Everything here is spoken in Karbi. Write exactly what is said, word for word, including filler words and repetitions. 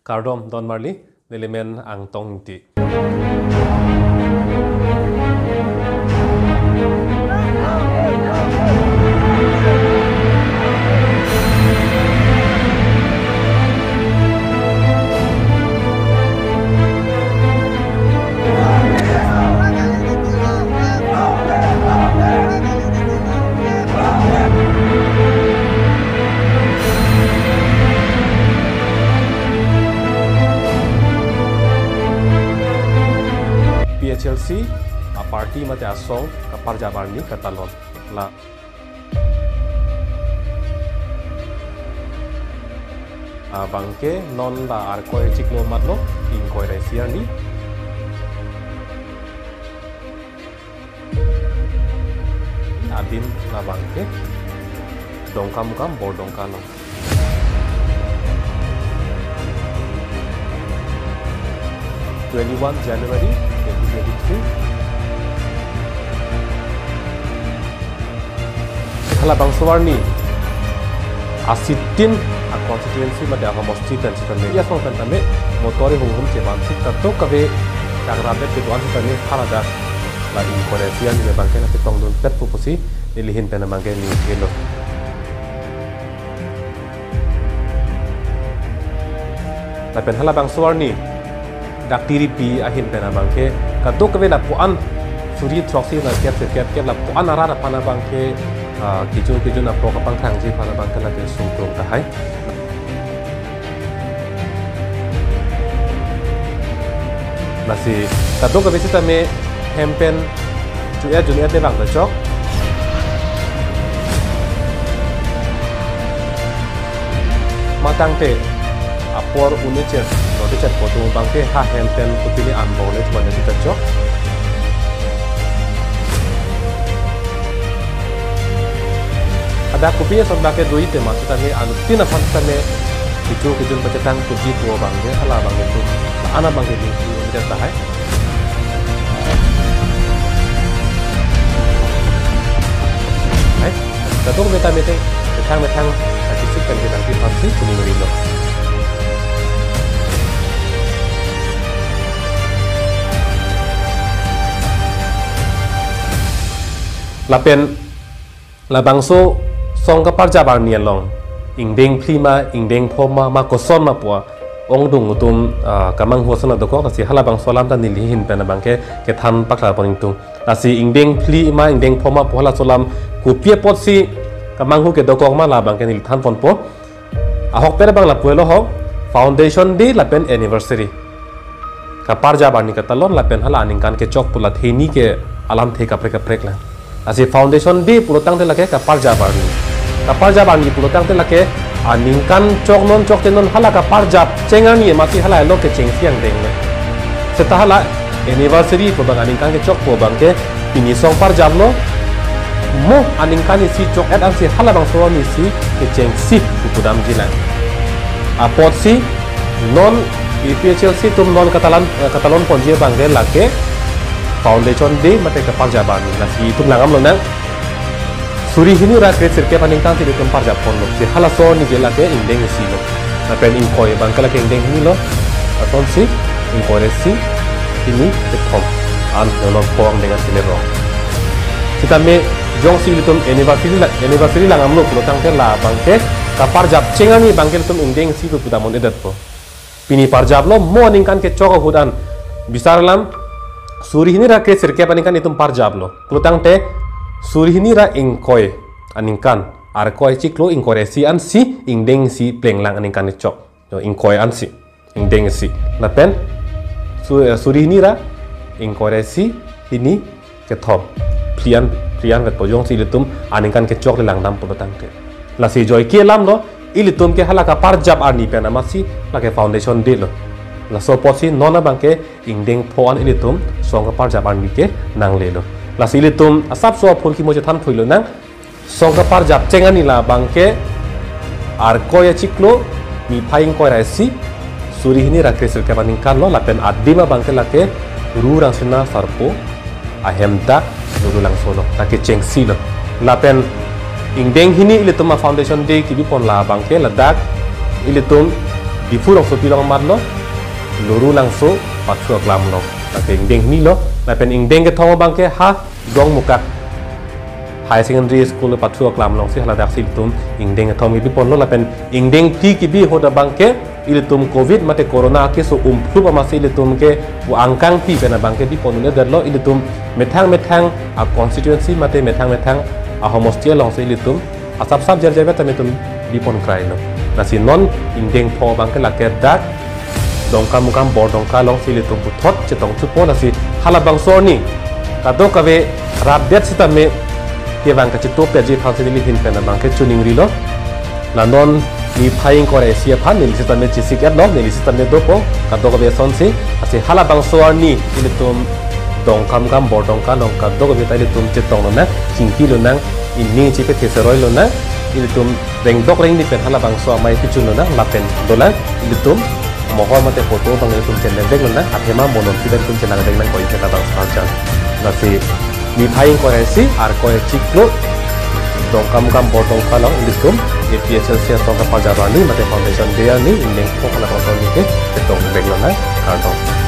Kardom don marli, neli men Angtong Ingti. APHLC aparty mate asong kaparjap arni katalon la abangke non la Arkoi chiklo matlo, ingkoi ra isi arni. Adim labangke Dongkamukam Bordongka along. Twenty-one January twenty twenty-three. Halabangso arni asitin a-constituency mate ahomosti pen sitame, ya asong pen tame motor hum hum chevan sik, kadokave kakrabet kedo-an sitame haladak la ingkoi ra isi arni abangke nangchetongdunpetpo pusi neli ahin pen abangke neli helo. Lapen halabangso arni dak tiripi ahin pen abangke kadokave lapu-an suri throksi na kep sirkep kep lapu-an arat aphan abangke, ah, kejun kejun aphrok apangkrangji aphan abangke lake sungkrung tahai. Lasi kadokave sitame hem pen ju-et jun-et te bang ta chok. Matangte apor un-e cher, rode cher potu abangke ha hem pen kopine anbor le chumane sita chok. Ada kopine ason abangke do-i tema sitame anuttin aphan sitame kecho kejun pachetang tuji po abangke hala abangke tu ana abangke ding tu ida tahai. Hai, kadokave ta methang, methang methang, akisik kan kita di pansi kuning rilo. Lapen labangso song kaparjap arni along ingdeng phli ma, ingdeng pho ma, ma koson ma pu ongdung atum, ah, kamanghu ason dokok, lasi halabangso alam ta neli ahin pen abangke kethan paklar pon ingtung. Lasi ingdeng phli ma, ingdeng pho ma pu halaso alam kopi apotsi kamanghu kedokok ma labangke neli than ponpo. Ahokpet abang lapu-elo ho, Foundation Day lapen anniversary. Kaparjap arni katalon lapen hala aningkan kechok pu la theni ke alamthe kaprek kaprek lang. Lasi Foundation Day pulotangte lake kaparjap arni. Kaparjap arni pulotangte lake aningkan choknon chokchenon hala kaparjap cheng arni amatsi hala elo kechengsi angdeng le. Seta hala anniversary pu abang aningkan kechok pu abangke pini song parjaplo, mo aningkan isi chok-et ansi halabangso arni si kechengsi pu pudamji lang. Apotsi non APHLC atum non katalon, eh, katalon ponji abangke lake Foundation Day mate kaparjap arni, lasi itum langdam lonang. Suri hini ra kre sirkep aningkan si itum parjap ponlo. Si halaso arni ke lake ingdeng isi lo. Lapen ingkoi abangke lake ingdeng hini lo. Lasonsi ingkoi ra isi, hini, kethom. An nono pho angdeng an kele rong. Sitame jongsi ilitum anniversary la, anniversary langdamlo pulotangte labangke kaparjap cheng arni abangke ilitum ingdeng isi pu pudam un-edetpo. Pini parjaplo, mo aningkan kechok ahut an. Bisar alam, suri hini ra kre sirkep aningkan itum parjaplo. Pulotangte suri hini ra ingkoi aningkan, Arkoi chiklo ingkoi ra isi ansi ingdeng isi plenglang aningkan kechok. Yo, ingkoi ansi, ingdeng isi. Lapen su-, eh, suri hini ra ingkoi ra isi, hini, kethom. Phli an, phli an vetpo jongsi ilitum aningkan kechok le langdam pulotangte. Lasi joike alamlo, ilitum ke hala kaparjap arni pen amatsi lake Foundation Day lo. Laso apotsi non abangke ingdeng pho an ilitum song kaparjap arni ke nanglelo. Lasi ilitum asapso aphurkimo chethan phoi lonang. Song kaparjap cheng arni labangke Arkoi achiklo, niphai ingkoi ra isi, suri hini ra kre sirkep aningkan lo, lapen adim abangke lake Ru Rangsina Sarpo ahem dak Lurulangso lo, ta kechengsi lo. Lapen ingdeng hini ilitum a-Foundation Day kebi pon labangke ladak ilitum Diphu rongsopi along amat lo, Lorulangso pathu aklam along. Lake ingdeng hini lo, lapen ingdeng kethom abangke ha Dongmukak High Secondary School pathu aklam alongsi haladak si ilitum ingdeng kethom kebi ponlo, lapen ingdeng phli kebi ahut abangke ilitum covid mate corona akeso umphlup amatsi ilitum ke pu angkang pi pen abangke bi pon un-edetlo, ilitum methang methang a constituency mate methang methang a homosti alongsi ilitum asap sap jer jer vet tame itum bi pon krailo. Lasi non ingdeng pho abangke lake dak Dongkamukam Bordongka alongsi ilitum puthot chetong thupo, lasi halabangso arni kadokave rapdet sitame kevang kachitopetji aphansi neli ahin pen abangke choningrilo. La non niphai ingkoi ra isi aphan neli sitame chesik-etlo, neli sitame dopo kadokave asonsi. Lasi halabangso arni ilitum Dongkamukam Bordongka along kadokave ta ilitum chetong lonang, chingki lonang, ini chipethe seroi lonang, ilitum rengdok rengni pen halabangso amei pichun lonang, lapen dolang ilitum mohor mate photo abang ilitum chenlevek lonang, athema monon si ilitum chenangvek nangkok, isi halabangso arjan. Lasi niphai ingkoi ra isi, Arkoi achiklo, Dongkamukam Bordongka along ilitum A P H L C asong kapajar arni mate Foundation Day arni ingdeng pho halabangso arni ke chetongvek lonang, kardom.